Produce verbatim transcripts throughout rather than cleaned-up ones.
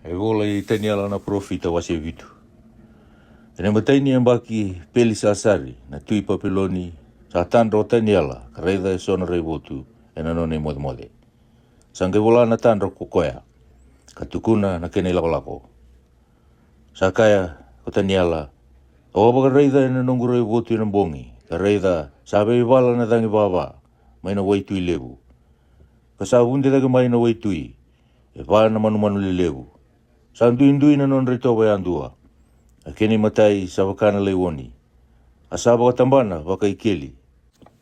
E vola i Taniela na parofita, wase vitu. Ena imatai ni yabaki Pelisasari na tui Papiloni, sa tadra o Taniela ka raica e so na raivotu ena nona imocemoce. Sa qai vola na tadra ko koya, ka tukuna na kena ilakolako. Sa kaya ko Taniela, au a vakaraica ena noqu raivotu ena bogi, ka raica sa veivala na cagi vava mai na waitui levu. Ka sa vude cake mai na waitui e va na manumanu lelevu. Sa duidui na nodra itovo yadua. A kena imatai sa vaka na laioni, a sa vakatabana vakaikeli.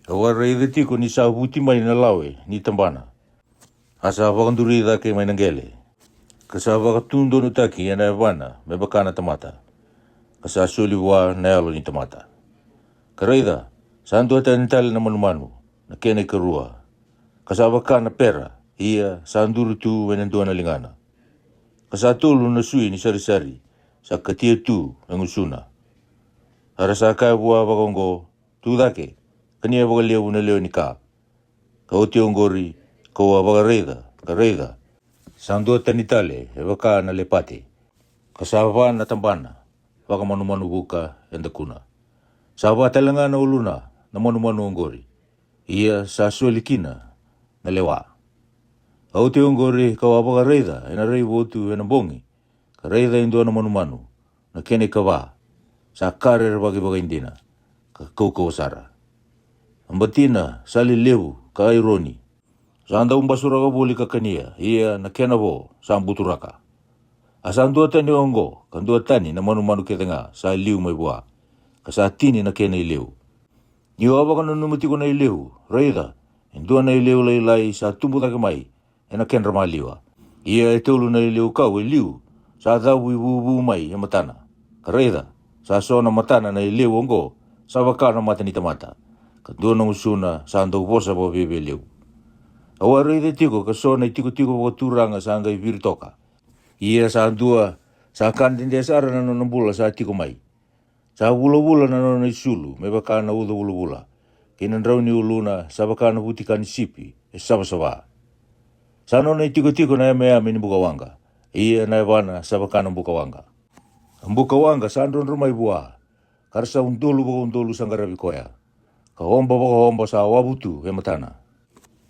Au a raica tiko ni sa vuti mai na lawe ni tabana, a sa vakaduri cake mai na qele, ka sa vakatudonutaki ena yavana me vaka na tamata, ka sa soli vua na yalo ni tamata. Ka raica, sa dua tani tale na manumanu, na kena ikarua, ka sa vaka na pera, ia sa duri tu ena dua na ligana. Ka sa tolu na sui ni sarisari sa katia tu e gusuna. A ra sa kaya vua vakaoqo, tu cake, kania vakalevu na lewe ni ka. Ka oti oqori, kau a vakaraica, ka raica, sa dua tani tale e vaka na lepate, ka sa va na tabana vakamanumanu vuka e dakuna. Sa va tale ga na uluna na manumanu oqori, ia sa soli kina na lewa. Ka oti oqori, kau a vakaraica ena raivotu ena bogi, ka raica e dua na manumanu, na kena ikava, sa ka rerevaki vakaidina, ka kaukauwa sara. A batina sa lelevu ka aironi, sa dau basuraka voli ka kania, ia na kena vo sa buturaka. A sa dua tani oqo, ka dua tani na manumanu kece ga sa liu mai vua, ka sa tini na kena ileu. Niu a vakananuma tiko na ileu, raica, e dua na ileu lailai sa tubu cake mai ena kedra maliwa. Ia e tolu na ileu kau e liu sa cavu ivuvu mai e matana. Ka raica, sa so na matana na ileu oqo sa vaka na mata ni tamata, ka dua na gusuna sa dau vosa vakaviavia levu. Au a raica tiko ka so na itikotiko vakaturaga sa qai viri toka. Ia sa dua sa ka dede sara na nona bula sa tiko mai. Sa vulavula na nona isulu me vaka na uca vulavula, kei na drau ni uluna sa vaka na vutika ni sipi e savasava. Sa nona itikotiko na yameyame ni bukawaqa, ia na yavana sa vaka na bukawaqa. A bukawaqa sa drodro mai vua, ka ra sa udolu vakaudolu sa qaravi koya, ka oba vakaoba sa wavu tu e matana.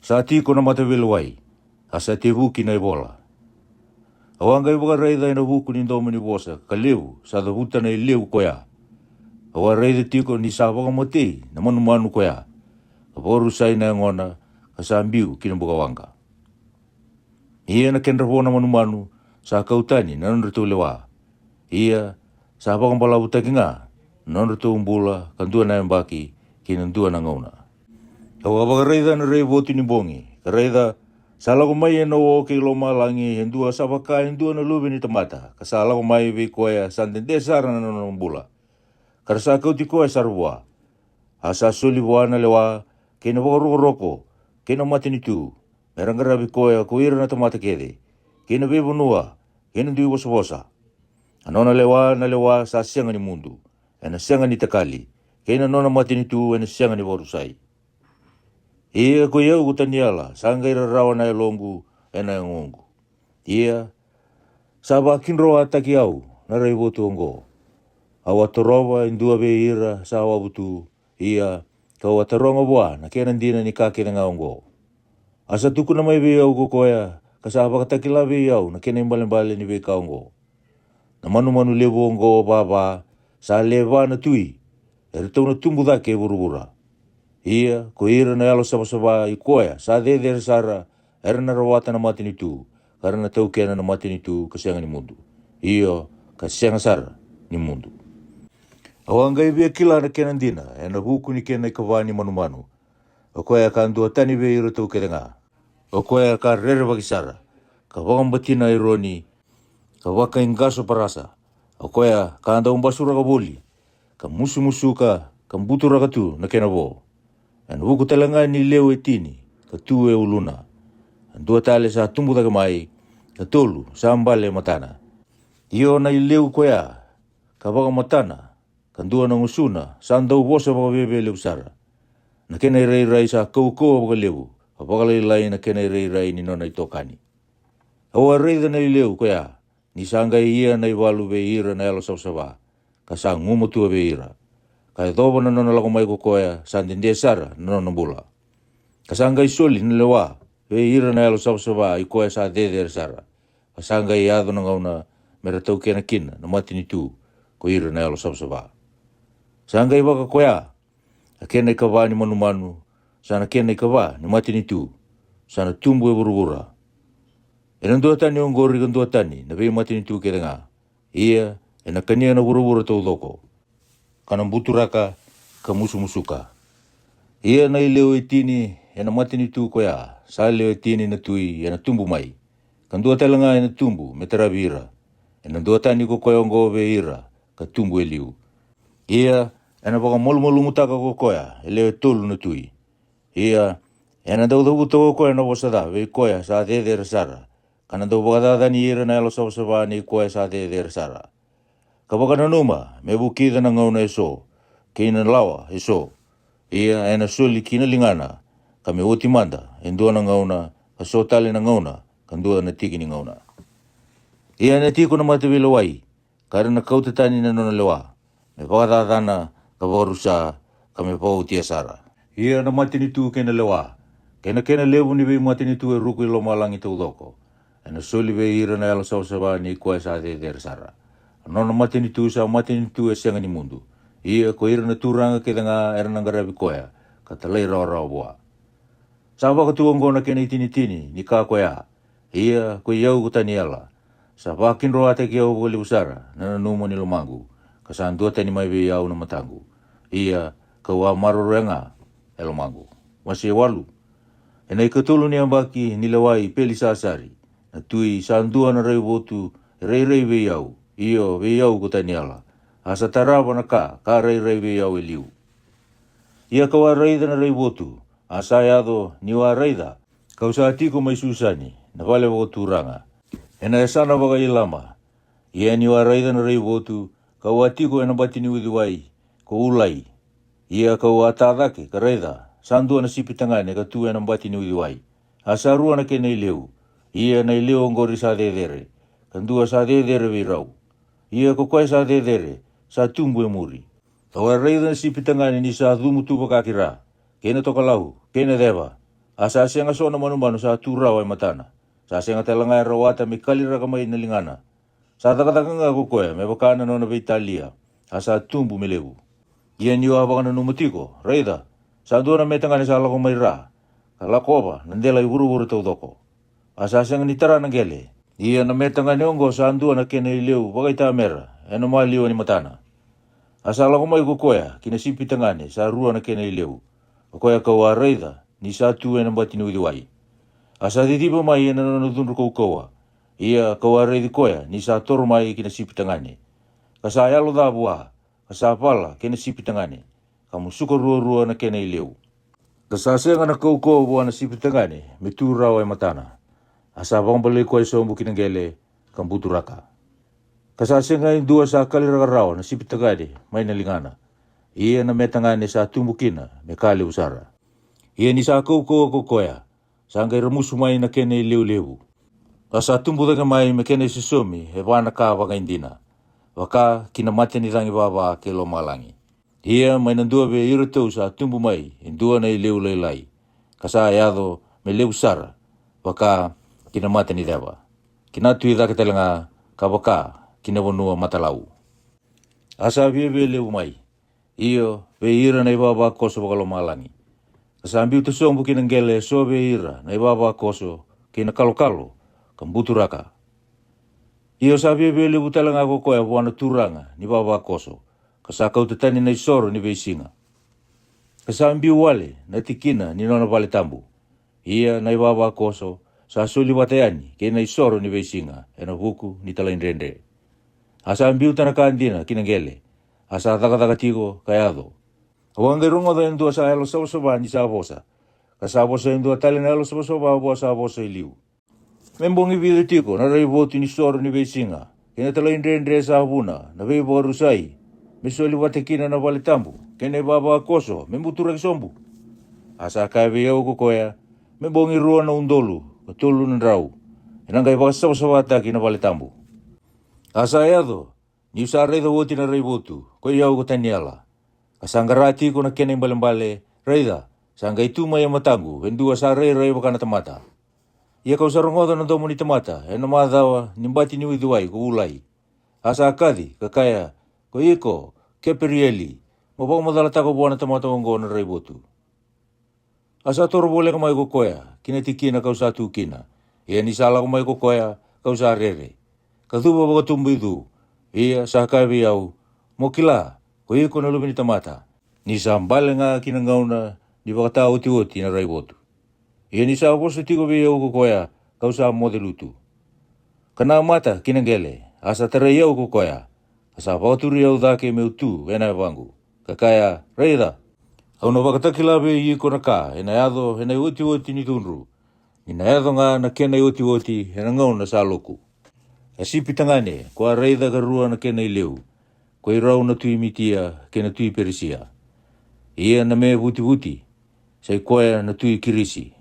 Sa tiko na mataveilewai, a sa tevuki na ivola. Au a qai vakaraica ena vuku ni domo ni vosa ka levu sa cavuta na ileu koya. Au a raica tiko ni sa vakamatei na manumanu koya, ka vakarusai na yagona, ka sa biu ki na bukawaqa. Ia na kedra vo na manumanu sa kau tani na nodratou lewa. Ia sa vakabalavutaki ga na nodratou bula ka dua na yabaki kei na dua na gauna. Au a vakaraica na raivotu ni bogi, ka raica, sa lako mai ena o kei lomalagi e dua sa vaka e dua na luve ni tamata, ka sa lako mai vei koya sa dede sara na nona bula. Ka ra sa kauti koya sara vua. A sa soli vua na lewa, kei na vakarokoroko, kei na matanitu, me ra qaravi koya ko ira na tamata kece, kei na veivanua, kei na dui vosavosa. A nona lewa na lewa sa sega ni mudu, ena sega ni takali, kei na nona matanitu ena sega ni vakarusai. Ia ko i au ko Taniela sa qai rarawa na yaloqu ena yagoqu. Ia sa vakidroataki au na raivotu oqo. Au a torova e dua vei ira sa wavu tu, ia kau a taroga vua na kena dina ni ka kece ga oqo. A sa tukuna mai vei au ko koya, ka sa vakatakila vei au na kena ibalebale ni veika oqo. Na manumanu levu oqo vava sa lewe va na tui, eratou na tubu cake e vuravura. Ia ko ira na yalo savasava i koya sa cecere sara, era na rawata na matanitu, ka ra na taukena na matanitu ka sega ni mudu, io, ka sega sara ni mudu. Au a qai via kila na kena dina ena vuku ni kena ikava ni manumanu. O koya ka dua tani vei iratou kece ga. O koya ka rerevaki sara, ka vakabatina aironi, ka vakaiqaso parasa. O koya ka dau basuraka voli, ka musumusuka, ka buturaka tu na kena vo. Ena vuku tale ga ni leu e tini ka tu e uluna. A dua tale sa tubu cake mai, ka tolu sa bale e matana. Io, na ileu koya ka vakamatana, ka dua na gusuna sa dau vosa vakaviavia levu sara. Na kena irairai sa kaukauwa vakalevu, ka vakalailai na kena irairai ni nona itokani. Au a raica na ileu koya ni sa qai ia na ivalu vei ira na yalo savasava, ka sa gumatua vei ira. Ka yacova na nona lako mai ko koya sa dede sara na nona bula. Ka sa qai soli na lewa vei ira na yalo savasava i koya sa cecere sara. Ka sa qai yaco na gauna me ra taukena kina na matanitu ko ira na yalo savasava. Sa qai vaka koya, a kena ikava ni manumanu, sa na kena ikava ni matanitu, sa na tubu e vuravura. Ena dua tani oqori ka dua tani na veimatanitu kece ga. Ia ena kania na vuravura taucoko, ka na buturaka ka musumusuka. Ia na ileu e tini ena matanitu koya, sa lewe tini na tui ena tubu mai, ka dua tale ga ena tubu me taravi ira. Ena dua tani ko koya oqo vei ira ka tubu e liu. Ia ena vakamalumalumutaka ko koya e lewe tolu na tui. Ia ena dau cavuta ko koya na vosa ca vei koya sa cecere sara, ka na dau vakacacani ira na yalo savasava nei koya sa cecere sara. Ka vakananuma me vukica na gauna eso kei na lawa eso. Ia ena soli ki na ligana, ka me oti mada e dua na gauna, ka so tale na gauna, ka dua na tiki ni gauna. Ia ena tiko na mataveilewai, ka ra na kauta tani na nona lewa, me vakacacana, ka vakarusa, ka me vakaotia sara. Ia na matanitu kei na lewa, kei na kena levu ni veimatanitu e ruku i lomalagi taucoko, ena soli vei ira na yalo savasava nei koya sa cecere sara. A nona matanitu sa matanitu e sega ni mudu. Ia ko ira na turaga kece ga era na qaravi koya, ka talairawarawa vua. Sa vakatu oqo na kena itinitini ni ka koya. Ia ko i au ko Taniela, sa vakidroataki au vakalevu sara na nanuma ni lomaqu, ka sa dua tani mai vei au na mataqu. Ia kau a maroroya ga e lomaqu. Wase walu. Ena ikatolu ni yabaki ni lewa i Pelisasari na tui, sa dua na raivotu e rairai vei au, io, vei au ko Taniela, a sa tarava na ka ka rairai vei au e liu. Ia kau a raica na raivotu, a sa yaco niu a raica, kau sa tiko mai Susani, na vale vakaturaga, ena yasana vakailama. Ia niu a raica na raivotu, kau a tiko ena bati ni uciwai ko Ulai. Ia kau a ta cake ka raica, sa dua na sipi tagane ka tu ena bati ni uciwai, a sa rua na kena ileu. Ia na ileu oqori sa cecere, ka dua sa cecere vei rau. Ia ko koya sa cecere sa tubu e muri. Au a raica na sipi tagane ni sa cumu tu vakakira, kei na tokalau, kei na ceva. A sa sega so na manumanu sa tu rawa e matana. Sa sega tale ga e rawata me kaliraka mai na ligana. Sa cakacaka ga ko koya me vaka na nona veitalia, a sa tubu me levu. Ia niu a vakananuma tiko, raica, sa dua na metagane sa lako mai ra, ka lakova na dela i vuravura taucoko. A sa sega ni tara na qele. Ia na metagane oqo sa dua na kena ileu vakaitamera ena maliwa ni matana. A sa lako mai ko koya ki na sipi tagane sa rua na kena ileu, o koya kau a raica ni sa tu ena bati ni uciwai. A sa ciciva mai ena nona cudru kaukauwa. Ia kau a raici koya ni sa toro mai ki na sipi tagane, ka sa yalo ca vua, ka sa vala kei na sipi tagane, ka musuka ruarua na kena ileu. Ka sa sega na kaukauwa vua na sipi tagane me tu rawa e matana. A sa vakabalei koya sobu ki na qele, ka buturaka. Ka sa sega e dua sa kaliraka rawa na sipi tagane mai na ligana. Ia na metagane sa tubu kina me ka levu sara. Ia ni sa kaukauwa ko koya, sa qai ramusu mai na kena ileu levu. Ka sa tubu cake mai me kena isosomi e va na ka vakaidina, vaka ki na mata ni cagi vava kei lomalagi. Ia mai na dua vei iratou sa tubu mai e dua na ileu lailai, ka sa yaco me levu sara, vaka ki na mata ni ceva, ki na tui cake tale ga, ka vaka ki na vanua matalau. A sa viavia levu mai, io, vei ira na ivavakoso vakalomalagi. Ka sa biuta sobu ki na qele e so vei ira na ivavakoso kei na kalokalo, ka buturaka. Io, sa viavia levu tale ga ko koya vua na turaga ni vavakoso, ka sa kauta tani na isoro ni veisiga. Ka sa biu wale na tikina ni nona vale tabu. Ia na ivavakoso sa soli vata yani kei na isoro ni veisiga ena vuku ni talaidredre. A sa biuta na ka dina ki na qele, a sa cakacaka tiko ka yaco. Au a qai rogoca e dua sa yalo savasava ni sa vosa, ka sa vosa e dua tale na yalo savasava vua sa vosa e liu. Me bogi vica tiko na raivotu ni soro ni veisiga kei na talaidredre sa vuna na veivakarusai, me soli vata kina na vale tabu kei na ivavakoso me buturaki sobu? A sa kaya vei au ko koya, me bogi rua na udolu ka tolu na drau, ena qai vakasavasavataki na vale tabu. A sa yaco, ni'u sa raica oti na raivotu, koi au ko Taniela, ka sa qara tiko na kena ibalebale, raica, sa qai tu mai e mataqu e dua sa rairai vaka na tamata. Ia ka'u sa rogoca na domo ni tamata e na macawa ni bati ni uciwai ko Ulai, a sa kaci ka kaya, ko iko, Keperieli, mo vakamacalataka vua na tamata oqo na raivotu. A sa toro voleka mai ko koya ki na tikina ka'u sa tu kina. Ia ni sa lako mai ko koya, ka'u sa rere, ka cuva vakatubuicu. Ia sa kaya vei au, mo kila, ko iko na luve ni tamata, ni sa bale ga ki na gauna ni vakataotioti na raivotu. Ia ni sa vosa tiko vei au ko koya, ka'u sa moce lutu, ka namata ki na qele, a sa tarai au ko koya, ka sa vakaturi au cake me'u tu e na yavaqu, ka kaya, raica, au na vakatakila vei iko na ka e na yaco e na iotioti ni cudru, ni na yaco ga na kena iotioti e na gauna sa loku. A sipi tagane ko a raica ka rua na kena ileu, ko i rau na tui Mitia kei na tui Perisia. Ia na me vutivuti, sa i koya na tui Kirisi.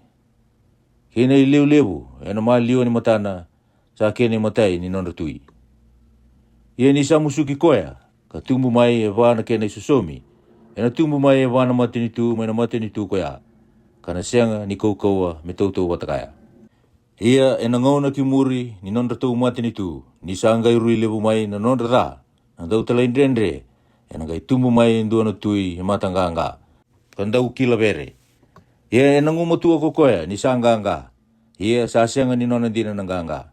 Kei na ileu levu e na maliwa ni matana, sa kena imatai ni nodra tui. Ia ni sa musuki koya, ka tubu mai e va na kena isosomi, e na tubu mai e va na matanitu mai na matanitu koya, ka na sega ni kaukauwa me tautauvata kaya. Ia e na gauna ki muri ni nodratou matanitu, ni sa qai rui levu mai na nodra ca na dautalaidredre, e na qai tubu mai e dua na tui e mataqaqa, ka dau kila vere. Ia e na gumatua ko koya ni sa qaqa, ia sa sega ni nona dina na qaqa.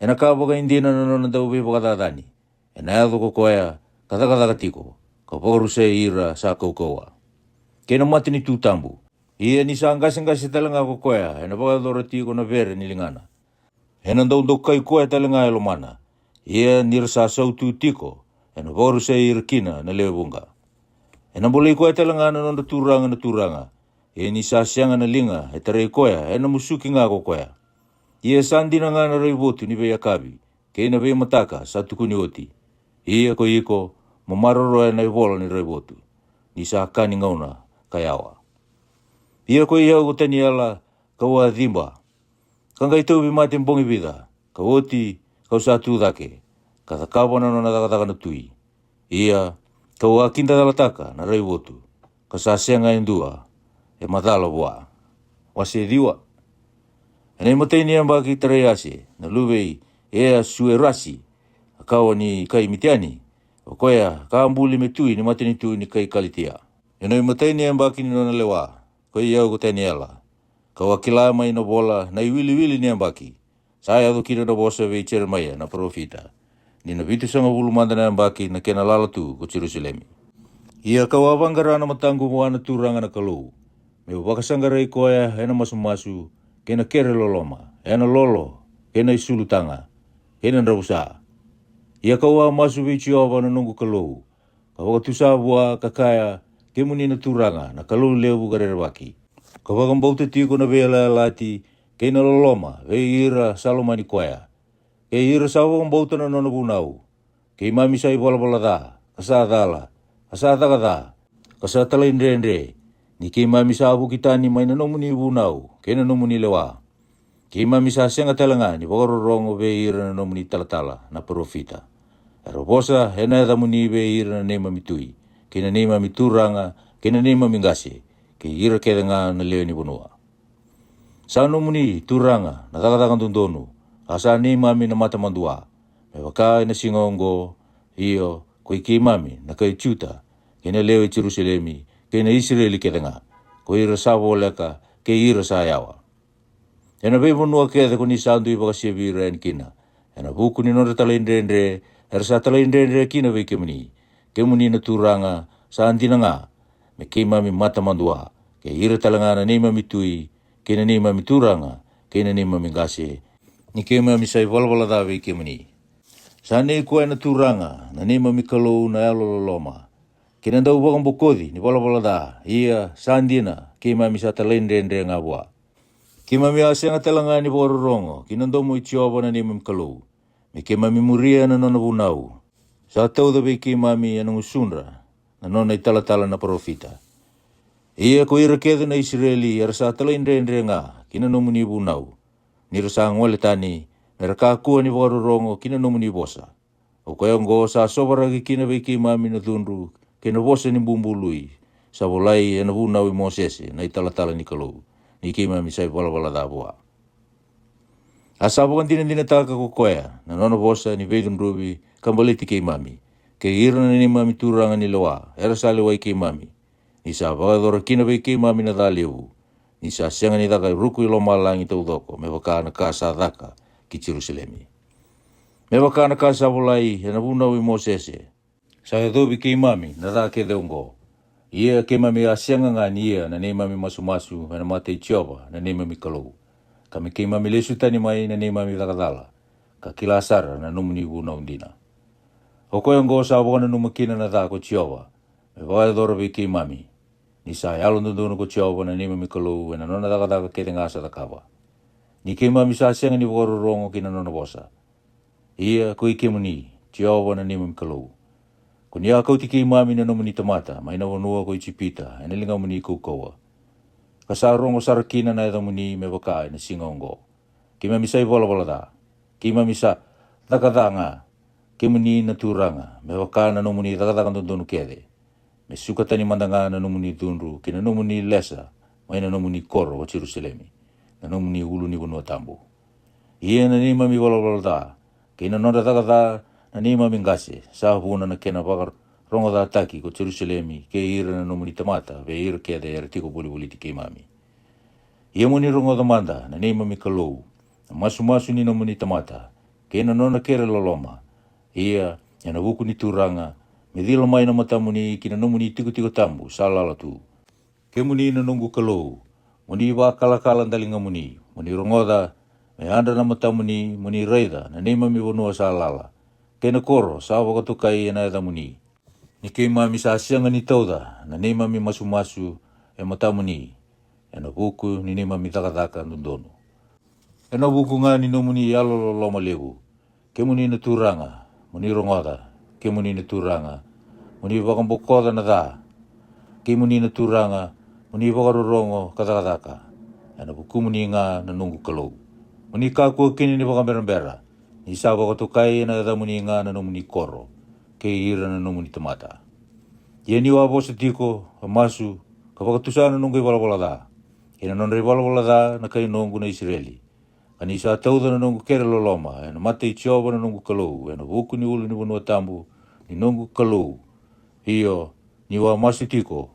E na ka vakaidina na nona dauveivakacacani, e na yaco ko koya ka cakacaka tiko, ka vakarusai ira sa kaukauwa, kei na matanitu tabu. Ia ni sa qaseqase tale ga ko koya, e na vakayacora tiko na vere ni ligana. E na dau dokai koya tale ga e lomana. Ia ni ra sa sautu tiko, e na vakarusai ira kina na lewe vuqa. E na bolei koya tale ga na nodra turaga na turaga. Ia ni sa sega na liga e tarai koya, e na musuki ga ko koya. Ia sa dina ga na raivotu ni veiyakavi kei na veimataka sa tukuni oti. Ia ko iko, mo maroroya na ivola ni raivotu, ni sa ka ni gauna ka yawa. Ia ko i au ko Taniela, ka'u a ciba, ka qai tauvimate bogi vica, ka oti, ka'u sa tu cake, ka cakava na nona cakacaka na tui. Ia ka'u a kidacalataka na raivotu, ka sa sega e dua e macala vua. Wase ciwa. E na imatai ni yabaki Taraiase na luve i Easuerasi, a kawa ni kai Mitiani, o koya ka a buli me tui ni matanitu ni kai Kalitia. E na imatai ni yabaki ni nona lewa, ko i au ko Taniela, ka'u a kila mai na vola na iwiliwili ni yabaki, sa yaco kina na vosa vei Jeremaia na parofita, ni na vitusagavulu mada na yabaki na kena lala tu ko Jerusalemi. Ia ka'u a vaqara na mataqu vua na Turaga na Kalou, me'u vakasaqarai koya e na masumasu, kei na kere loloma, e na lolo, kei na isulutaga, kei na dravusa. Ia ka'u a masu vei Jiova na noqu Kalou, ka vakatusa vua, ka kaya, kemuni na Turaga na Kalou levu ka rerevaki, ka vakabauta tiko na veiyalayalati kei na loloma vei ira sa lomani koya, kei ira sa vakabauta na nona vunau. Keimami sa ivalavala ca, ka sa cala, ka sa caka ca, ka sa talaidredre, ni keimami sa vuki tani mai na nomuni vunau kei na nomuni lewa. Keimami sa sega tale ga ni vakarorogo vei ira na nomuni talatala na parofita, era vosa e na yacamuni vei ira na neimami tui, kei na neimami turaga, kei na neimami qase, kei ira kece ga na lewe ni vanua. Sa nomuni, Turaga, na cakacaka dodonu, a sa neimami na matamadua, me vaka e na siga oqo, io, ko i keimami na kai Juta, kei na lewe i Jerusalemi, kei na Isireli kece ga, ko ira sa voleka, kei ira sa yawa. E na veivanua kece ko ni sa dui vakasevi ira yani kina, e na vuku ni nodra talaidredre era sa talaidredre kina vei kemuni, kemuni na Turaga, sa dina ga me keimami matamadua, kei ira tale ga na neimami tui, kei na neimami turaga, kei na neimami qase, ni keimami sa ivalavala ca vei kemuni. Sa nei koya na Turaga na neimami Kalou na yalololoma, kei na dauvakabokoci ni valavala ca, ia sa dina keimami sa talaidredre ga vua. Keimami a sega tale ga ni vakarorogo ki na domo i Jiova na neimami Kalou, me keimami muria na nona vunau, sa tauca vei keimami e na gusudra na nona italatala na parofita. Ia ko ira kece na Isireli era sa talaidredre ga ki na nomuni vunau, ni ra sa gole tani, me ra kakua ni vakarorogo ki na nomuni vosa. O koya oqo sa sovaraki kina vei keimami na cudru kei na vosa ni bubului, sa volai ena vunau i Mosese na italatala ni Kalou, ni keimami sa ivalavala ca vua. A sa vakadinadinataka ko koya na nona vosa ni veicudruvi ka baleti keimami, kei ira na neimami turaga ni lewa era sa lewai keimami, ni sa vakayacora kina vei keimami na ca levu, ni sa sega ni caka e ruku i lomalagi taucoko me vaka na ka sa caka ki Jerusalemi, me vaka na ka sa volai ena vunau i Mosese. Sa yacovi keimami na ca kece oqo. Ia keimami a sega ga ni ia na neimami masumasu ena mata i Jiova na neimami Kalou, ka me keimami lesu tani mai na neimami caka cala, ka kila sara na nomuni vunau dina. O koya oqo sa vakananuma kina na ca ko Jiova me vakayacora vei keimami, ni sa yalododonu ko Jiova na neimami Kalou ena nona cakacaka kece ga sa cakava, ni keimami sa sega ni vakarorogo ki na nona vosa. Ia ko i kemuni, Jiova na neimami Kalou, ko ni a kauti keimami na nomuni tamata mai na vanua ko Ijipita ena ligamuni kaukauwa, ka sa rogo sara kina na yacamuni me vaka ena siga oqo. Keimami sa ivalavala ca, keimami sa caka ca ga, kemuni na Turaga, me vaka na nomuni cakacaka dodonu kece, me suka tani mada ga na nomuni cudru kei na nomuni lesa mai na nomuni koro o Jerusalemi, na nomuni ulunivanua tabu. Ia na neimami valavala ca kei na nodra caka ca na neimami qase sa vuna na kena vakarogocataki ko Jerusalemi kei ira na nomuni tamata vei ira kece era tiko volivoliti keimami. Ia mo ni rogoca mada, na neimami Kalou, na masumasu ni nomuni tamata kei na nona kere loloma. Ia ena vuku ni Turaga, me cila mai na matamuni ki na nomuni tikotiko tabu sa lala tu. Kemuni na noqu Kalou, mo ni vakalakala daligamuni, mo ni rogoca, me yadra na matamuni, mo ni raica na neimami vanua sa lala, kei na koro sa vakatokai ena yacamuni, ni keimami sa sega ni tauca na neimami masumasu e matamuni, ena vuku ni neimami cakacaka dodonu, ena vuku ga ni nomuni yalololoma levu. Kemuni na Turaga, mo ni rogoca, kemuni na Turaga, mo ni vakabokoca na ca. Kemuni na Turaga, mo ni vakarorogo ka cakacaka, ena vukumuni ga na noqu Kalou. Mo ni kakua kina ni vakaberabera, ni sa vakatokai ena yacamuni ga na nomuni koro kei ira na nomuni tamata. Ia niu a vosa tiko, a masu, ka vakatusa na noqu ivalavala ca kei na nodra ivalavala ca na kai noqu na Isireli, ka ni sa tauca na noqu kere loloma ena mata i Jiova na noqu Kalou ena vuku ni ulunivanua tabu ni noqu Kalou. Io, niu a masu tiko,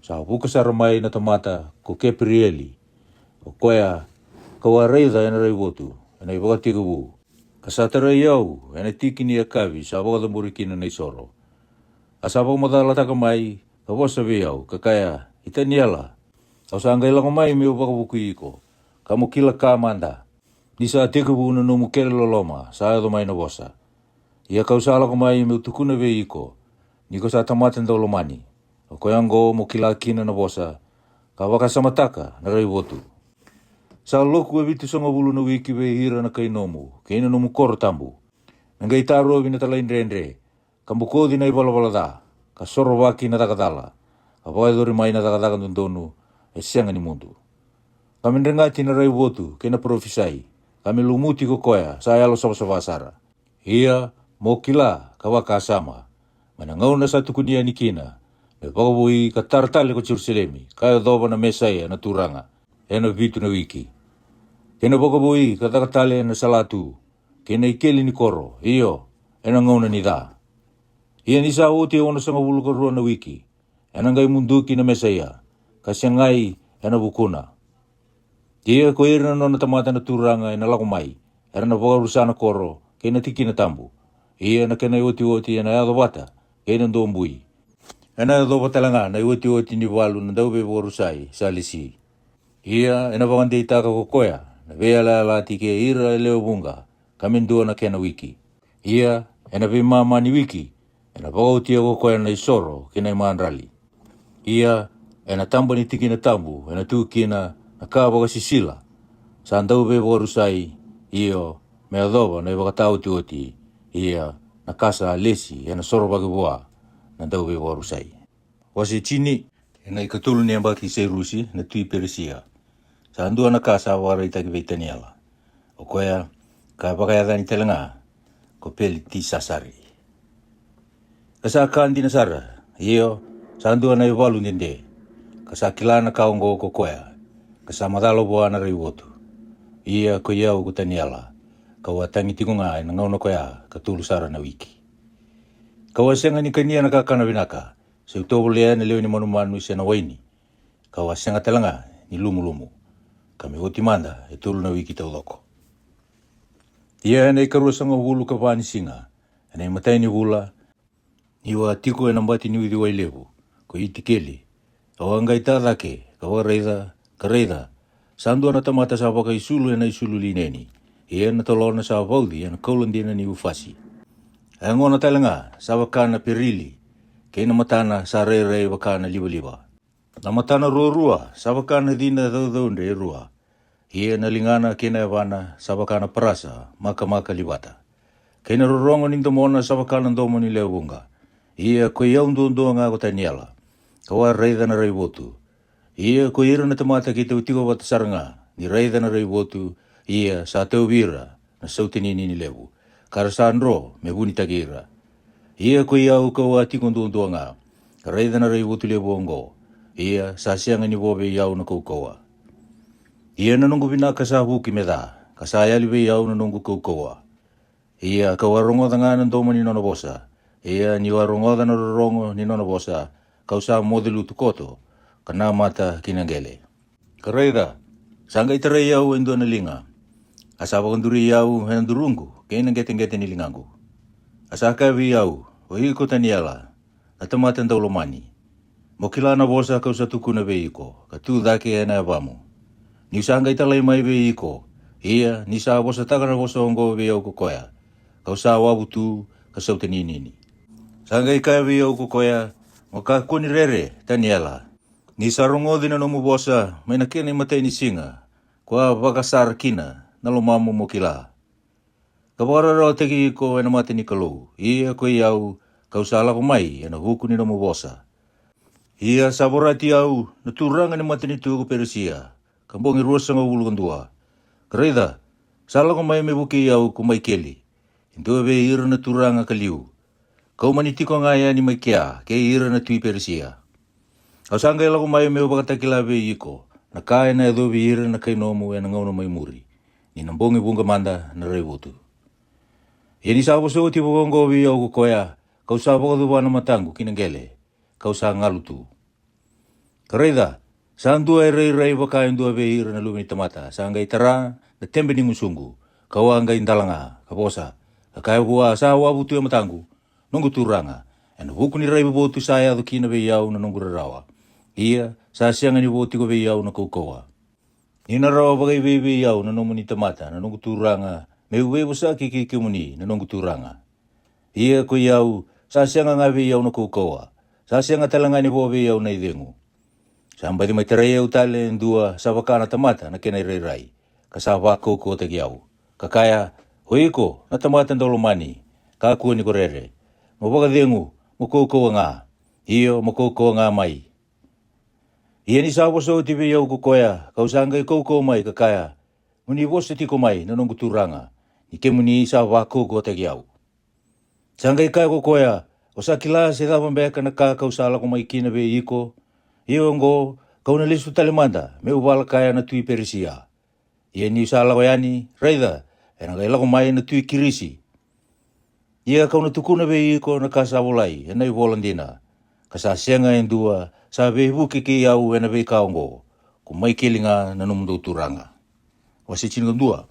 sa vuka sara mai na tamata ko Kepirieli, o koya kau a raica ena raivotu ena ivakatekivu, ka sa tarai au ena tiki ni yakavi sa vakacabori kina na isoro. A sa vakamacalataka mai ka vosa vei au ka kaya, I Taniela, au sa qai lako mai meu vakavukui iko, ka mo kila ka mada, ni sa tekivu na nomu kere loloma sa yaco mai na vosa. Ia kau sa lako mai meu tukuna vei iko, ni ko sa tamata daulomani. O koya oqo mo kila kina na vosa, ka vakasamataka na raivotu. Sa loku e vitusagavulu na wiki vei ira na kai nomu kei na nomu koro tabu, me qai tarovi na talaidredre, ka bokoci na ivalavala ca, ka sorovaki na caka cala, ka vakayacori mai na cakacaka dodonu e sega ni mudu. Ka me dregati na raivotu kei na parofisai, ka me lumuti ko koya sa yalosavasava sara. Ia mo kila ka vakasama, mai na gauna sa tukuni yani kina, me vakavoui ka tara tale ko Jerusalemi ka yacova na Mesaia na Turaga, ena vitu na wiki. Kei na vakavoui ka caka tale na salatu, kei na ikeli ni koro, io, ena gauna ni ca. Ia ni sa oti e onosagavulu ka rua na wiki, ena qai muduki na Mesaia, ka segai ena vukuna. Ia ko ira na nona tamata na Turaga ena lako mai, era na vakarusa na koro kei na tikina tabu. Ia na kena iotioti ena yaco vata kei na dobui. Ena yacova tale ga na iotioti ni valu na dauveivakarusai sa lesi. Ia ena vakadeitaka ko koya na veiyalayalati kei ira e lewe vuqa, ka me dua na kena wiki. Ia ena veimama ni wiki, ena vakaotia ko koya na isoro kei na imadrali. Ia ena taba ni tikina tabu ena tu kina na ka vakasisila sa dauveivakarusai, io, me yacova na ivakataotioti, ia na ka sa lesi ena sorovaki vua na dauveivakarusai. Wase tini. Ena ikatolu ni yabaki Sairusi na tui Perisia, sa dua na ka sa vakaraitaki vei Taniela, o koya ka vakayacani tale ga ko Pelitisasari. Ka sa ka dina sara, io, sa dua na ivalu dede, ka sa kila na ka oqo ko koya, ka sa macala vua na raivotu. Ia koi au ko Taniela, kau a tagi tiko ga e na gauna koya ka tolu sara na wiki. Kau a sega ni kania na kakana vinaka, se u tovolea na lewe ni manumanu se na waini, kau a sega tale ga ni lumulumu, ka me oti mada e tolu na wiki taucoko. Ia e na ikaruasagavulu ka va ni siga, e na imatai ni vula, niu a tiko e na bati ni uciwai levu ko Itikeli, au a qai ta cake ka vakaraica, ka raica, sa dua na tamata sa vakaisulu e na isulu lineni, ia na tolona sa vauci e na kaula dina ni ufasi. A yagona tale ga sa vaka na perili, kei na matana sa rairai vaka na livaliva. Na matana ruarua sa vaka na cina caucaudre e rua, ia na ligana kei na yavana sa vaka na parasa makamaka livata, kei na rorogo ni domona sa vaka na domo ni lewe vuqa. Ia koi au duadua ga ko Taniela, kau a raica na raivotu. Ia ko ira na tamata keitou tiko vata sara ga ni raica na raivotu, ia sa tauvi ira na sautanini ni levu, ka ra sa dro me vunitaki ira. Ia koi au kau a tiko duadua ga, ka raica na raivotu levu oqo, ia sa sega ni vo vei au na kaukauwa. Ia na noqu vinaka sa vuki me ca, ka sa yali vei au na noqu kaukauwa. Ia kau a rogoca ga na domo ni nona vosa. Ia niu a rogoca na rorogo ni nona vosa, kau sa moce lutu koto, ka namata ki na qele. Ka raica, sa qai tarai au e dua na liga, a sa vakaduri au e na duruqu kei na qeteqete ni ligaqu. A sa kaya vei au, o iko Taniela, na tamata daulomani, mo kila na vosa kau sa tukuna vei iko ka tu cake e na yavamu. Niu sa qai talai mai vei iko, ia ni sa vosataka na vosa oqo vei au ko koya, kau sa wavu tu ka sautanini. Sa qai kaya vei au ko koya, mo kakua ni rere, Taniela, ni sa rogoci na nomu vosa mai na kena imatai ni siga, ko a vakasara kina na lomamu mo kila, ka vakararawataki iko e na mata ni Kalou. Ia koi au kau sa lako mai e na vuku ni nomu vosa. Ia sa vorati au na turaga ni matanitu ko Perisia, ka bogi ruasagavulu ka dua. Ka raica, sa lako mai me vukei au ko Maikeli, e dua vei ira na turaga ka liu, kau mani tiko ga yani mai kea kei ira na tui Perisia. Au sa qai lako mai me'u vakatakila vei iko na ka ena yacovi ira na kai nomu ena gauna mai muri, ni na bogi vuqa mada na raivotu. Ia ni sa vosa oti vakaoqo vei au ko koya, kau sa vakacuva na mataqu ki na qele, kau sa galu tu. Ka raica, sa dua e rairai vaka e dua vei ira na luve ni tamata sa qai tara na tebe ni gusuqu, kau a qai dalaga, ka vosa, ka kaya vua sa wavu tu e mataqu, noqu turaga, ena vuku ni raivotu sa yaco kina vei au na noqu rarawa. Ia sa sega ni vo tiko vei au na kaukauwa. Ni na rawa vakaivei vei au na nomuni tamata na noqu turaga, me'u veivosaki kei kemuni na noqu turaga. Ia koi au, sa sega ga vei au na kaukauwa, sa sega tale ga ni vo vei au na icegu. Sa baci mai tarai au tale e dua sa vaka na tamata na kena irairai, ka sa vakaukauwataki au, ka kaya, o iko na tamata daulomani, kakua ni ko rere, mo vakacegu, mo kaukauwa ga, io, mo kaukauwa ga mai. Ia ni sa vosa oti vei au ko koya, kau sa qai kaukauwa mai ka kaya, mo ni vosa tiko mai na noqu turaga, ni kemuni sa vakaukauwataki au. Sa qai kaya ko koya, o sa kila se cava beka na ka kau sa lako mai kina vei iko? Ia oqo, kau na lesu tale mada me'u vala kaya na tui Perisia. Ia ni'u sa lako yani, raica, ena qai lako mai na tui Kirisi. Ia kau na tukuna vei iko na ka sa volai ena ivola dina, ka sa sega e dua sa veivuke kei au ena veika oqo, ko Maikeli ga na nomudou turaga. Wase tinikadua.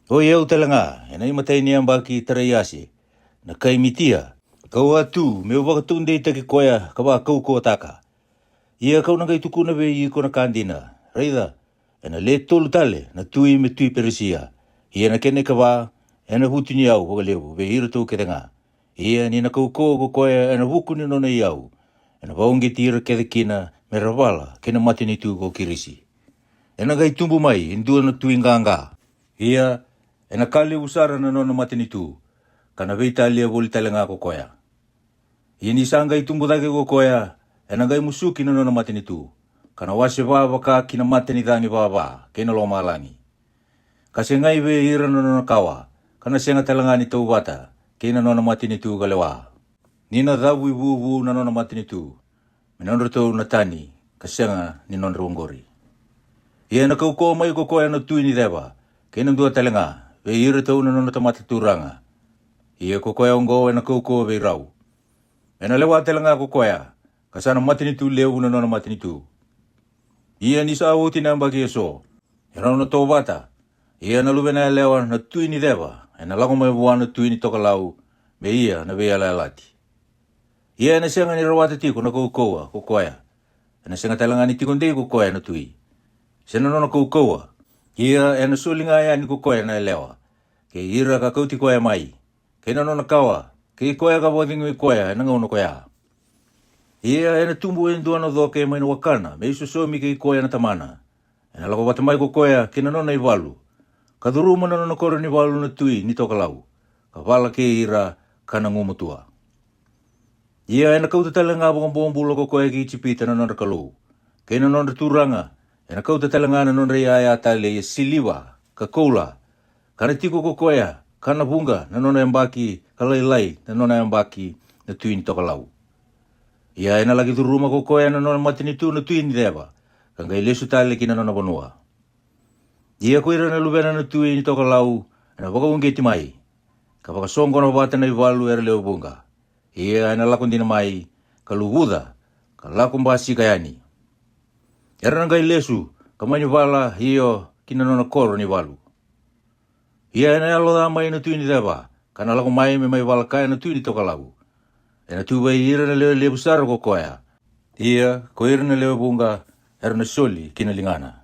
Oi au tale ga, ena imatai ni yabaki Taraiase na kai Mitia, kau a tu me'u vakataudeitaki koya ka vakaukauwataka. Ia kau na qai tukuna vei iko na ka dina, raica, ena le tolu tale na tui me tui Perisia. Ia na kena ikava, ena vutuniyau vakalevu vei iratou kece ga. Ia ni na kaukauwa ko koya ena vuku ni nona iyau, ena vakauqeti ira kece kina me ra vala kei na matanitu ko Kirisi. Ena qai tubu mai e dua na tui qaqa. Ia ena ka levu sara na nona matanitu, ka na veitalia voli tale ga ko koya. Ia ni sa qai tubu cake ko koya, ena qai musuki na nona matanitu, ka na waseva vaka ki na mata ni cagi vava kei na lomalagi. Ka segai vei ira na nona kawa, ka na sega tale ga ni tauvata kei na nona matanitu ka lewa. Ni na cavu i vuvu na nona matanitu, me nodratou na tani, ka sega ni nodrau oqori. Ia ena kaukauwa mai ko koya na tui ni ceva, kei na dua tale ga vei iratou na nona tamata turaga. Ia ko koya oqo ena kaukauwa vei rau. Ena lewa tale ga ko koya, ka sa na matanitu levu na nona matanitu. Ia ni sa oti na yabaki eso, e rau na tovata. Ia na luvena yalewa na tui ni ceva ena lako mai vua na tui ni tokalau, me ia na veiyalayalati. Ia ena sega ni rawata tiko na kaukauwa ko koya, ena sega tale ga ni tiko dei ko koya na tui, se na nona kaukauwa. Ia ena soli ga yani ko koya na yalewa, kei ira ka kauti koya mai, kei na nona kawa, kei koya ka vakacegui koya ena gauna koya. Ia ena tubu e dua na coke mai na wakana me isosomi kei koya na tamana. Ena lako vata mai ko koya ki na nona ivalu, ka curuma na nona koro ni valu na tui ni tokalau, ka vala kei ira, ka na gumatua. Ia ena kauta tale ga vakabobula ko koya ki Ijipita na nodra kalou, kei na nodra turaga. Ena kauta tale ga na nodra iyaya talei e siliva ka koula, ka na tiko ko koya, ka na vuqa na nona yabaki, ka lailai na nona yabaki na tui ni tokalau. Ia ena laki curuma ko koya na nona matanitu na tui ni ceva, ka qai lesu tale ki na nona vanua. Ia ko ira na luvena na tui ni tokalau ena vakauqeti mai, ka vakasoqona vata na ivalu era lewe vuqa. Ia ena lako dina mai, ka luvuca, ka lako basika yani. Era na qai lesu ka mai ni vala, io, ki na nona koro ni valu. Ia ena yalo ca mai na tui ni ceva, ka na lako mai me mai vala kaya na tui ni tokalau. Ena tu vei ira na lewe levu sara ko koya. Ia ko ira na lewe vuqa era na soli ki na ligana.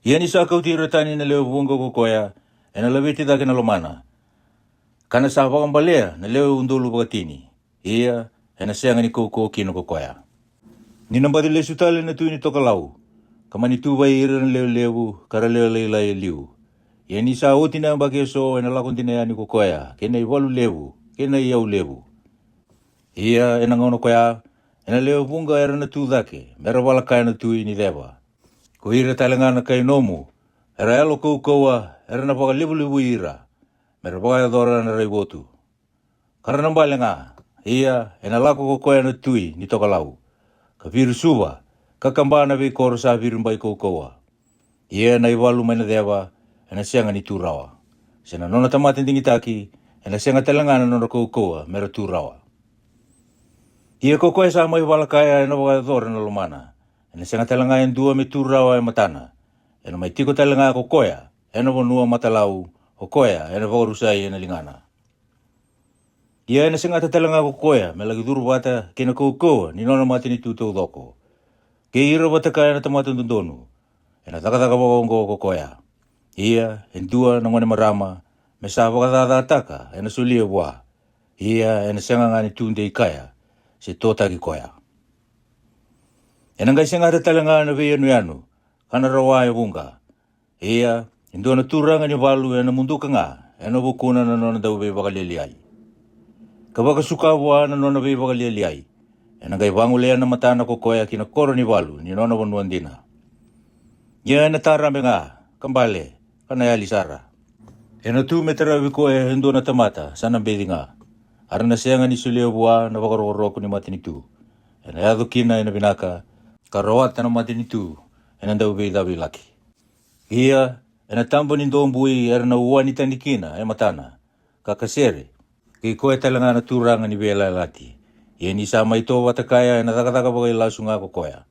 Ia ni sa kauti ira tani na lewe vuqa ko koya, ena laveti cake na lomana, ka na sa vakabalea na lewe udolu vakatini. Ia ena sega ni kaukauwa kina ko koya. Ni na baci lesu tale na tui ni tokalau, ka mani tu vei ira na lewe levu ka ra lewe lailai e liu. Ia ni sa oti na yabaki eso, ena lako dina yani ko koya ki na ivalu levu kei na iyau levu. Ia ena gauna koya, ena lewe vuqa era na tu cake me ra vala kaya na tui ni ceva. Ko ira tale ga na kai nomu era yalo kaukauwa era na vakalevulevui ira, me ra vakayacora na raivotu. Ka ra na bale ga. Ia ena lako ko koya na tui ni tokalau, ka viri suva, ka kaba na veikoro sa viri bai kaukauwa. Ia na ivalu mai na ceva ena sega ni tu rawa, se na nona tamata digitaki, ena sega tale ga na nodra kaukauwa me ra tu rawa. Ia ko koya sa mai vala kaya ena vakayacora na lomana, ena sega tale ga e dua me tu rawa e matana. Ena mai tiko tale ga ko koya ena vanua matalau, o koya ena vakarusai ena ligana. Ia ena segata tale ga ko koya me laki curu vata kei na kaukauwa ni nona matanitu taucoko, kei ira vata kaya na tamata dodonu. Ena cakacaka vakaoqo ko koya. Ia e dua na gone marama me sa vakacacataka ena solia vua. Ia ena sega ga ni tu dei kaya, se totaki koya. Ena qai segata tale ga na veiyanuyanu, ka na rawa e vuqa. Ia e dua na turaga ni valu ena muduka ga ena vukuna na nona dauveivakalialiai, ka vakasuka vua na nona veivakalialiai. Ena qai vagolea na matana ko koya ki na koro ni valu ni nona vanua dina. Ia ena tarabe ga, ka bale, ka na yali sara. Ena tu me taravi koya e dua na tamata sa na beci ga. A ra na sega ni solia vua na vakarokoroko ni matanitu. Ena yaco kina ena vinaka, ka rawata na matanitu ena dauveicavilaki. Ia ena taba ni dobui era na uani tani kina e matana, ka kasere, kei koya tale ga na turaga ni veiyalayalati. Ia ni sa mai tovata kaya ena cakacaka vakailasu ga ko koya.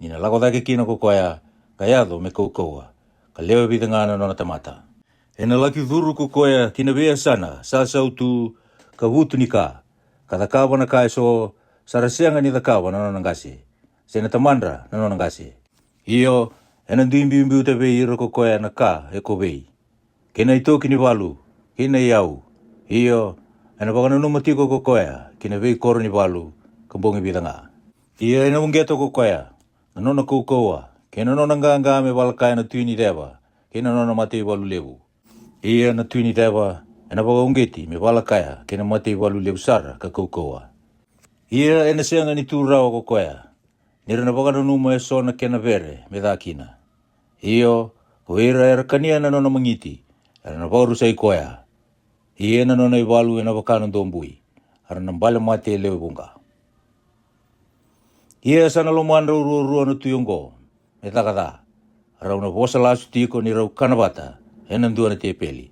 Ni na lako cake kina ko koya, ka yaco me kaukauwa, ka lewe vica ga na nona tamata. Ena laki curu ko koya ki na veiyasana sa sautu, ka vutu ni ka, ka cakava na ka eso sa ra sega ni cakava na nona qase, se na tamadra na nona qase. Io, ena dui biubiuta vei ira ko koya na ka e kovei, kei na itoki ni valu, kei na iyau. Io, ena vakananuma tiko ko koya ki na veikoro ni valu, ka bogi vica ga. Ia ena uqeta ko koya na nona kaukauwa kei na nona qaqa me vala kaya na tui ni ceva kei na nona mataivalu levu. Ia na tui ni ceva ena vakauqeti me vala kaya kei na mataivalu levu sara ka kaukauwa. Ia ena sega ni tu rawa ko koya, ni ra na vakananuma eso na kena vere me ca kina. Io, ko ira era kania na nona magiti era na vakarusai koya. Ia na nona ivalu ena vaka na dobui, a ra na bale mate e lewe vuqa. Ia sa na lomadrau ruarua na tui oqo me caka ca, rau na vosa lasu tiko ni rau kana vata e na dua na tepeli.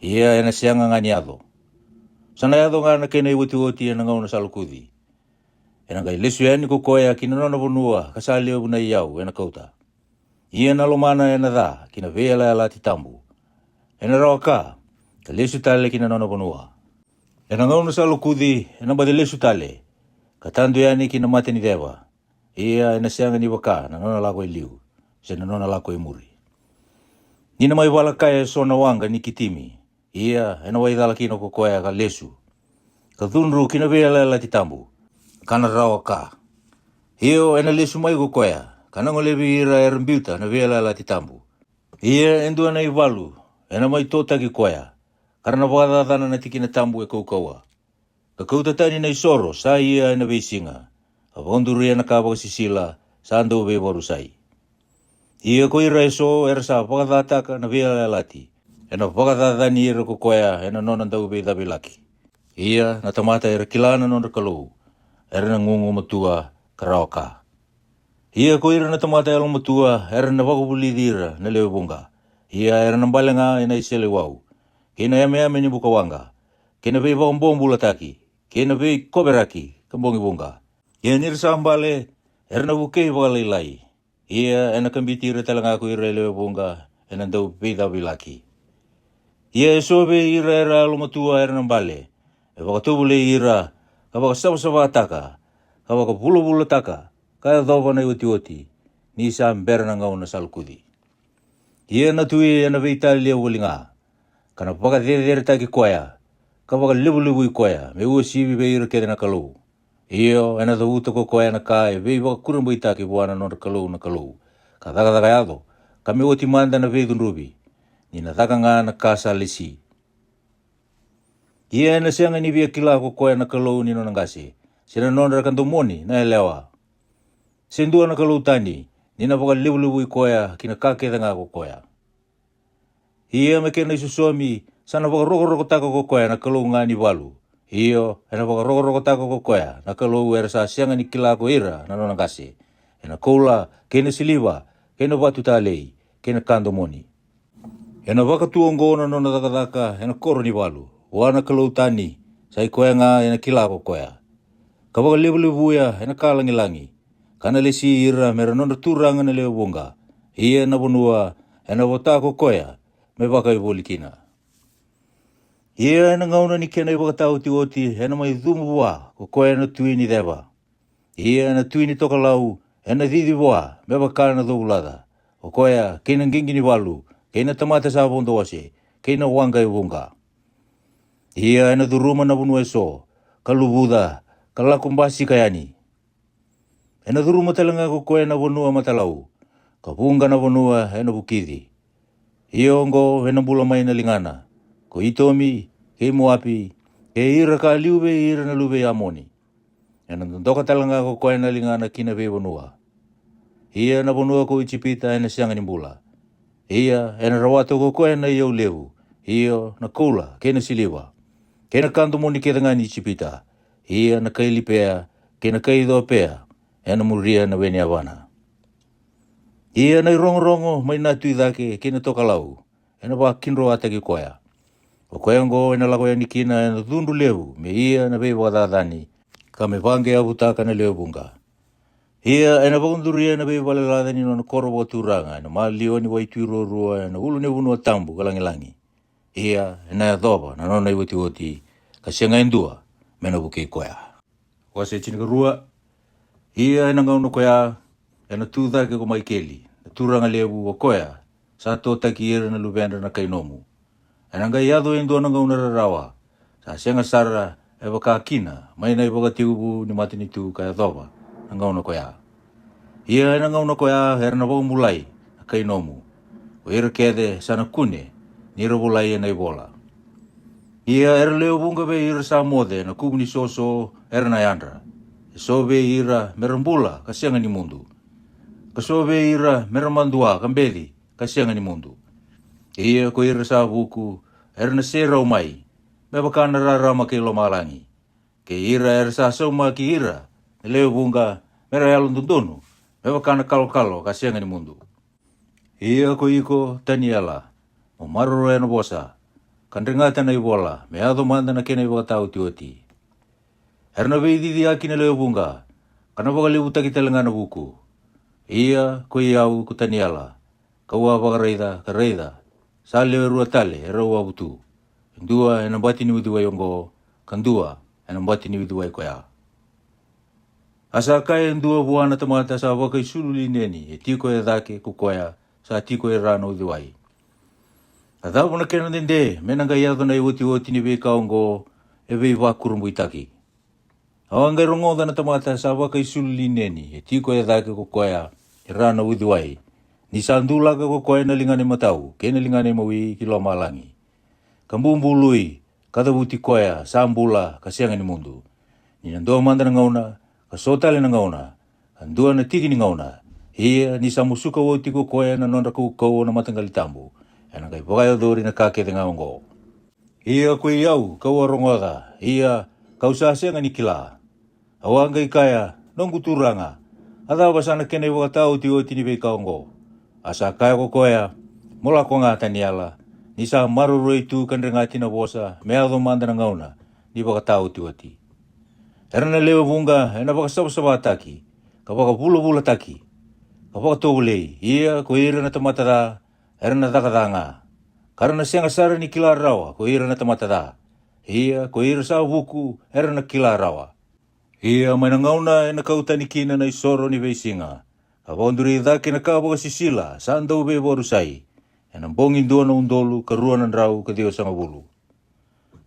Ia e na sega ga ni yaco. Sa na yaco ga na kena i otioti e na gauna sa lokuci. E na qai lesu yani ko koya ki na nona vanua ka sa levu na i yau e na kauta. Ia na lomana e na ca ki na veiyalayalati tabu. E na rawa ka, ka lesu tale ki na nona vanua. E na gauna sa lokuci e na baci lesu tale, ka tadu yani ki na mata ni ceva. Ia e na sega ni vaka na nona lako e liu, se na nona lako e muri. Ni na mai vala kaya e so na waqa ni Kitimi, ia e na waicala kina ko koya ka lesu, ka cudru ki na veiyalayalati tabu, ka na rawa ka. Io, e na lesu mai ko koya ka na golevi ira era biuta na veiyalayalati tabu. Ia e dua na i valu e na mai totaki koya, ka ra na vakacacana na tikina tabu e kaukauwa, ka kauta tani na i soro sa ia e na veisiga, ka vakaduria na ka vakasisila sa dau veivakarusai. Ia ko ira e so era sa vakacataka na veiyalayalati, e na vakacacani ira ko koya e na nona dau veicavilaki. Ia na tamata era kila na nodra Kalou, era na gugumatua ka rawa ka. Ia ko ira na tamata yalomatua era na vakavulici ira na lewe vuqa. Ia era na bale ga e na i seleiwau, kei na yameyame ni buka waqa, kei na veivakabobulataki, kei na veikoveraki ka bogi vuqa. Ia ni ra sa bale, era na vukei vakalailai. Ia e na kabiti ira tale ga ko ira e lewe vuqa e na dau veicavilaki. Ia e so vei ira era yalomatua era na bale, me vakatovolei ira, ka vakasavasavataka, ka vakavulavulataka, ka yacova na i otioti, ni sa bera na gauna sa lokuci. Ia na tui e na veitalia voli ga, ka na vakaceceretaki koya, ka vakalevulevui koya me uasivi vei ira kece na kalou. Io, e na cavuta ko koya na ka e veivakakurebaitaki vua na nodra Kalou na Kalou, ka cakacaka yaco, ka me oti mada na veicudruvi, ni na caka ga na ka sa lesi. Ia e na sega ni via kila ko koya na Kalou ni nona qase, se na nodra ka domoni na yalewa, se dua na kalou tani, ni na vakalevulevui koya ki na ka kece ga ko koya. Ia me kena i sosomi, sa na vakarokorokotaka ko koya na kalou ga ni valu. Io, e na vakarokorokotaka ko koya na kalou era sa sega ni kila ko ira na nona qase, e na koula, kei na siliva, kei na vatu talei, kei na ka domoni. E na vakatu oqo na nona cakacaka e na koro ni valu, vua na kalou tani, sa i koya ga e na kila ko koya, ka vakalevulevuya e na ka lagilagi, ka na lesi ira me ra nodra turaga na lewe vuqa. Ia na vanua e na vota ko koya me vakaivoli kina. Ia e na gauna ni kena i vakataotioti e na mai cumu vua ko koya na tui ni ceva. Ia na tui ni tokalau e na cici vua me vaka na covulaca, o koya kei na qiqi ni valu, kei na tamata sa vodo ose, kei na waqa e vuqa. Ia e na curuma na vanua e so, ka luvuca, ka lako basika yani. E na curuma tale ga ko koya na vanua matalau, ka vuqa na vanua e na vukici. Ia oqo e na bula mai na ligana, ko Itomi, kei Moapi, kei ira ka liu vei ira na luve i Amoni. E na dodoka tale ga ko koya na ligana ki na veivanua. Ia na vanua ko Ijipita e na sega ni bula. Ia e na rawata ko koya na iyau levu, io na koula kei na siliva, kei na ka domoni kece ga ni Ijipita. Ia na kai Lipea kei na kai Iciopea e na muria na we ni yavana. Ia na irogorogo mai na tu i cake kei na tokalau e na vakidroataki koya. O koya oqo e na lako yani kina e na cudru levu me ia na veivakacacani, ka me vaqeavutaka na lewe vuqa. Ia e na vakaduria na veivale laca ni nona koro vakaturaga e na maliwa ni waitui ruarua e na ulunivanua tabu ka lagilagi. Ia e na yacova na nona iotioti, ka sega e dua me na vukei koya. Wase tinikarua. Ia e na gauna koya e na tu cake ko Maikeli na turaga levu, o koya sa totaki ira na luvedra na kai nomu. E na qai yaco e dua na gauna rarawa, sa sega sara e vaka kina mai na ivakatekivu ni matanitu ka yacova na gauna koya. Ia e na gauna koya era na vakabulai na kai nomu, o ira kece sa na kune ni ra volai e na ivola. Ia era lewe vuqa vei ira sa moce na kuvu ni soso era na yadra. E so vei ira me ra bula ka sega ni mudu, ka so vei ira me ra madua ka beci ka sega ni mudu. Ia ko ira sa vuku era na serau mai me vaka na rarama kei lomalagi. kei ira era sa saumaki ira na lewe vuqa me ra yalododonu, me vaka na kalokalo ka sega ni mudu. Ia ko iko Taniela, mo maroroya na vosa, ka dregata na ivola me yaco mada na kena ivakataotioti. Era na veiciciyaki na lewe vuqa, ka na vakalevutaki tale ga na vuku. Ia ko i au ko Taniela, ka'u a vakaraica ka raica, sa lewe rua tale e rau wavu tu, e dua e na bati ni uciwai oqo, ka dua e na bati ni uciwai koya. A sa kaya e dua vua na tamata sa vakaisulu lineni e tiko e cake ko koya sa tiko e ra na uciwai, a cava na kena dede me na qai yaco na iotioti ni veika oqo e veivakurabuitaki? Au a qai rogoca na tamata sa vakaisulu lineni e tiko e cake ko koya e ra na uciwai, ni sa dulaka ko koya na ligana imatau kei na ligana imawi ki lomalagi, ka bubului, ka cavuti koya sa bula ka sega ni mudu, ni na dua mada na gauna, ka so tale na gauna, ka dua na tiki ni gauna. Ia ni sa musuka oti ko koya na nodra kaukauwa na mataqali tabu, e na qai vakayacori na ka kece ga oqo. Ia ko i au ka'u a rogoca, ia ka'u sa sega ni kila. Au a qai kaya, noqu turaga, a cava sa na kena ivakataotioti ni veika oqo? A sa kaya ko koya, mo lako ga Taniela, ni sa maroroi tu ka dregati na vosa me yaco mada na gauna ni vakataotioti. Era na lewe vuqa e na vakasavasavataki, ka vakavulavulataki, ka vakatovolei. Ia ko ira na tamata ca era na caka ca ga, ka ra na sega sara ni kila rawa ko ira na tamata ca. Ia ko ira sa vuku era na kila rawa. Ia mai na gauna e na kau tani kina na isoro ni veisiga, ka vakaduri cake na ka vakasisila sa dau veivakarusai, e na bogi dua na udolu ka rua na drau ka ciwasagavulu.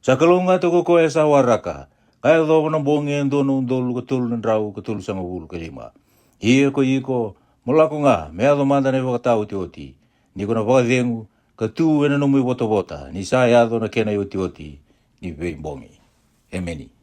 Sa kalougata ko koya sa waraka, ka yacova na bogi e dua na udolu ka tolu na drau ka tolusagavulu ka lima. Ia ko iko, mo lako ga me yaco mada na ivakataotioti, ni ko na vakacegu ka tu e na nomu ivotavota, ni sa yaco na kena iotioti ni veibogi. Emeni.